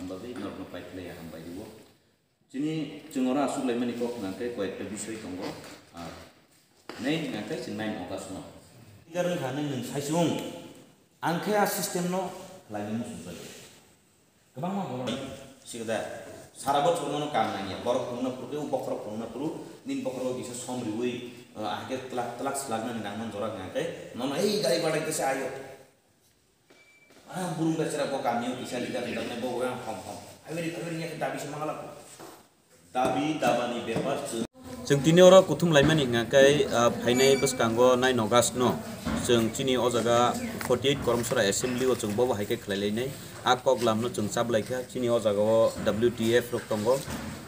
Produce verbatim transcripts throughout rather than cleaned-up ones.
Bagwi norokno paikhlai hambai rwo. Chini chwng oro aswk laimani kok hwnkhe koyekta bisoi tongo. Ah, nei hwnkhe chwng nine August no. Leader wngkha nini nwng saichung. Ang khe a system no khlaimani muchungjago. Kwbangma borok sikda sara bochorno no kam nangya. Borok phunukna phuru khe, bokhorok phunukna phuru, nini bokhorok kisa som riwi, ah, ahikhe tlak tlak swlaknani nangman jora hwnkhe nono ei gari barai khe se ayo. Ah, burung bai chwra bo kamio kisa leader leader ne bo yang hom hom. Haberi haberi yak dabi se mangala. Dabi dabani bepar chwng. Chwng tini oro kuthum laimani hwnkha khe, ah, phainai bwskango nine August no chwng chini o jaga forty eight Koromsora Assembly o chwng bobo hai khe khlai lainai. A kok lam no chwng chap lai kha. Chini o jaga o W T F rok tongo,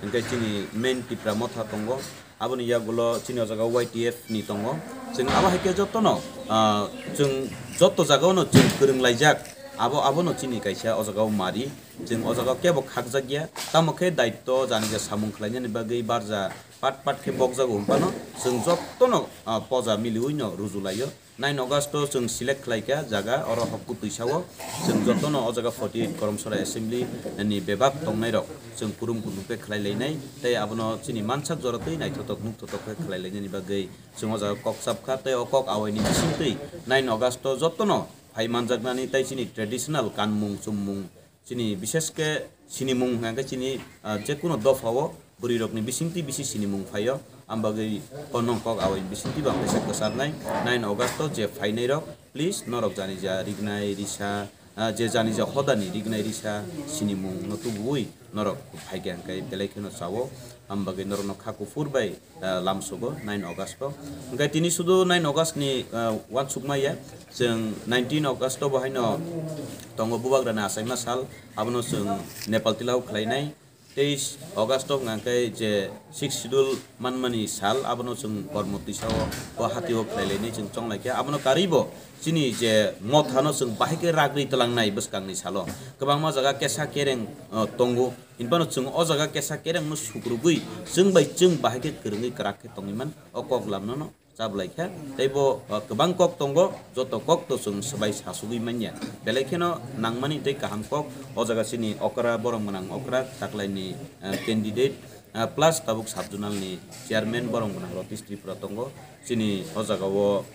hwnkhe chini main Tipra Motha tongo. Aboni yagulo chini o jaga Y T F ni tongo. Chwng abo hai khe jotono, ah, chwng joto jagao no chwng kwrwng laijak. Abo, abono chini kaisa o jaga o mari. Chwng o jaga o kebo khakjak ya. Tamo khe daitto jani je samung khlainani bagwi barja pat pat khe bokjago hwnphano chwng jotono, ah, poja miliwi no ruju laio. Nine August o chwng select khlai kha jaga, oro hokku twisa o chwng jotono o jaga forty eight Koromsora Assembly ni bebak tongnai rok chwng kurum kurum khe khlai lainai, tei abono chini mansak jora twi naithotok nukthotok khe khlai lainani bagwi chwng o jaga kok chap kha, tei o kok awaini bisingtwi nine August o jotono phai manjaknani tei chini traditional kanmung chummung, chini bishesh khe sinimung hwnkha khe chini, ah, jekuno dopha o bwrwi rokni bisingtwi bisi sinimung phaio, ambagwi o nongkok awaini bisingtwi bo ang kaisa kwcharnai. Nine August o je phainai rok, please, norok jani ja rignai risa, ah, je jani ja hodani rignai risa sinimung no tubuwi norok phaikhe hwnkhe belai kheno chao, ambagwi norokno kha kuphur bai ah, lamsogo nine August o. Hwnkhe tini sudu nine August ni, ah, uansukma ya, chwng nineteen August o bo haino tongo Bubagrani achaima sal, abono chwng Nepal tilao khlainai. Teis August o hwnkha khe je sixth schedule manmani sal, abono chwng kormo twisa o, o hati o khlai lainai chwng chong lai kha. Abono karwi bo chini je mothano chwng bahai khe ragri twlangnai bwskangni salo. Kwbangma jaga kesa kereng, ah, tongo. Hinphano chwng o jaga kesa kerengno sukrubwi chwng bai chwng bahai khe kwrwngwi kwrak khe tongwi man, o kok lamno no chablai kha. Tei bo, uh, kwbang kok tongo, joto kok to chwng swbai sasugwi manya. Belai kheno nangmani tei kaham kok o jaga chini okra, borom gwnang okra, taklaini, uh, candidate, uh, plus tabuk sub-zonal ni chairman borom gwnang Ratish Tripura tongo. Chini o jaga o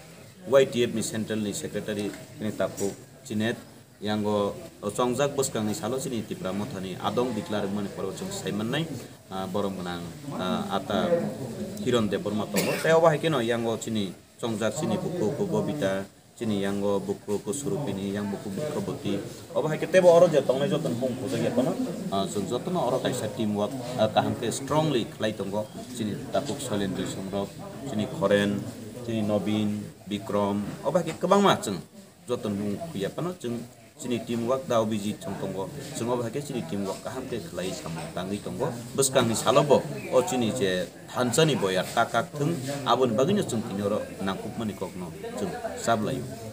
Y T F ni central ni secretary chini takhuk Chinet. Yango chongjak bwskangni salo chini Tipra Mothani adong declare wngmani poro chwng sai mannai, ah, borom gwnang, ah, ata Hiron Debbarma tongo. Tei obo hai kheno yango chini chongjak chini bukhuk Bobita, chini yango bukhuk Surupini, yang bukhuk Bukhabati. Obo hai khe teibo oro je tongnai joto bumung khojak ya phano, ah, chwng jotono oro kaisa team work, ah, kaham khe strongly khlai tongo. Chini takhuk Soilendra Songrok, chini Khoren, chini Nobin, Bikrom, obo hai khe kwbangma chwng joto bumung khuya phano chwng chini team work da Abhijit chwng tongo, chwng obo hai khe chini team work kaham khe khlai samung tangwi tongo. Bwskangni salo bo o chini je thansa ni boyar ta kak thung, aboni bagwino chwng tini oro nangkukmani kokno chwng chablai o.